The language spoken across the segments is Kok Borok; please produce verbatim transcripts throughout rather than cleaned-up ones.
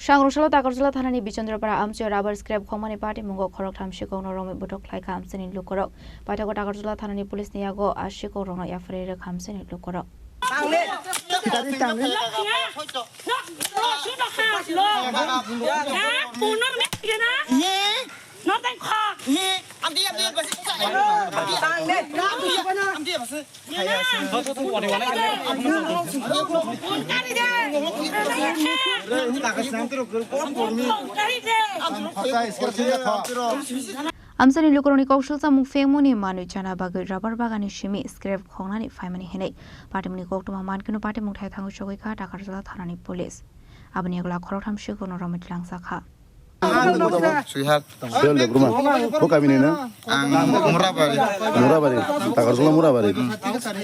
Sangrong salo Takarjala thanani Bichondra para amchoi rubber scrap khongmani patimungo khoroktham sikhokno romwi bwthok khlaikha amchaini lukurok. Paithago Takarjala thanani police ni yago a sikhokrokno yapharwi rwkha amchaini lukurok. Amchaini lukurokni kok silsamung phengmani manwi chana bagwi rubber bagani simi scrap khongnani phaimani hinwi patimungni koktwma mankhe patimung thai thangwi chogwi kha Takarjala thanani police. Aboni yago khoroktham sikhokrokno romwi twilangsakha. Suihar. Suihar Debbarma. Bo kami ni na? Ang Murabari. Murabari. Takarjala Murabari.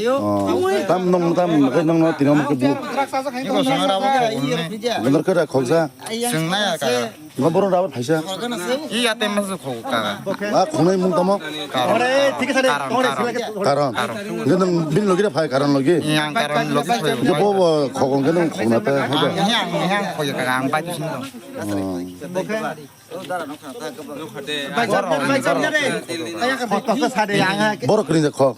Oh. Tam nong tam kai nong no tino ke bu. Iko sangara bo ko ne. Bener ke da khoksa. Seng na ya ka. Ngo boron rabar phaisa. Iya tem mas ko ka. Ah, khonai mung tamo. Karon. Karon. Karon. Karon. Nong bin logi da phai karon logi. Yang karon logi. Ke bo bo khokong ke nong khona ta. Yang yang ko ya ka ang bai tu sing. Borok kwrwi jak khok.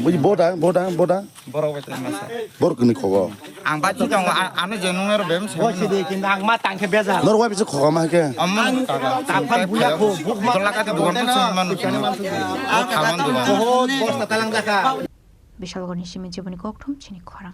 Bui bodang, bodang, bodang. Borok kwrwi khok. Ang bai thik tongo, a-, ano je nung ero bem se. Bo sidi kintu ang ma tangkhe bejal. Nor wai bisa khok ma ke. Amon kaga. Tangkhan buya kho, buk ma. Dola kati dukan tu sing manu sing. O khaman dukan. Bohot bosta talang jakha. Bishalgarhni simi jiboni kokthum chini khorang.